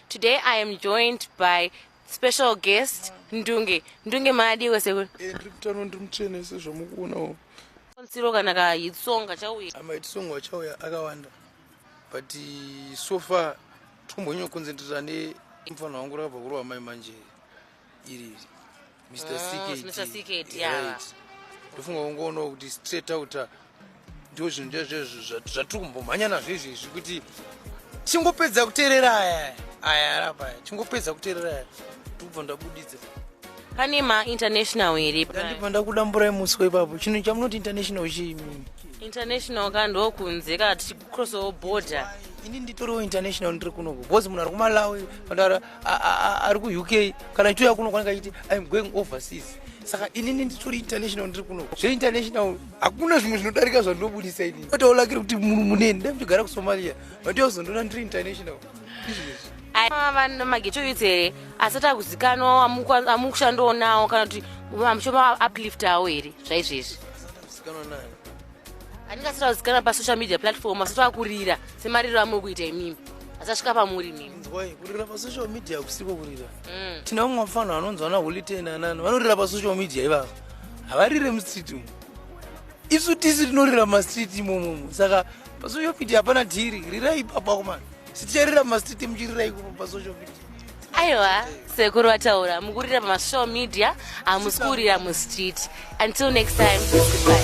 Today I am joined by special guest Ndunge. Ndunge, maadiwe sekuru? Ndiri kutano, ndiri mutsvene sezvamukuonawo. Tsiro kana kahit song kachauya? Amahit song achauya akawanda, but so far tombonyanyokonzentrera nemufana wangu rakabva kurova mai manje iri Mr. Oh, CKD. Mr. CKD, yeah. Right. Ndofunga kungoonawo kuti straight out ndo zvinhu ndezvezvo zvatiri kumbomhanya nazvo izvezvi, kuti chingopedza kuteerera aya aya arapa aya, chingopedza kuteerera aya, ndikubva ndabudidza. Pane ma-international here? Ndandibva ndakudamburai muswe ipapo. Chinhu chamunoti international chii? International ka ndokunze ka tichicrossawo border. Ini nditoriwo international ndiri kunoku, because munhu ari kuMalawi kana ari kuUK, kana chitouya kuno kwanenge achiti "I'm going overseas." Saka inini nditori international ndiri kunoku. Zveinternational hakuna zvimwe zvinodarika zvandinobudisa inini. Otaulakiri kuti munhu muneni dai muchigara kuSomalia, vandiyozondoona ndiri international izvezvi. Vanhu maghetto youths here asati akuzikanwawo amukushandawo nawo, kana kuti amuchoma upliftawo here zvaizvezvi? Kuzikanwa nayo? Anenge asati akuzikanwa pasocial media platform, asati akurira semariro amuri kuita imimi, asasvika pamuri imimi. Nzwai, kurira pasocial media hakusiko kurira. Tina vamwe vafana vanonzi vana Holy Ten, anani vanorira pasocial media ivavo, havarire mustreet umu. Isu tisi tinorira mumastreet imomomo. Saka pasocial media hapana dhiri. Rirai ipapo akomana, siticharira mumastreet, muchirira ikopo pasocial media. Aiwa, sekuru vataura, mukurira pamasocial media, hamusi kurira mustreet. Until next time, goodbye.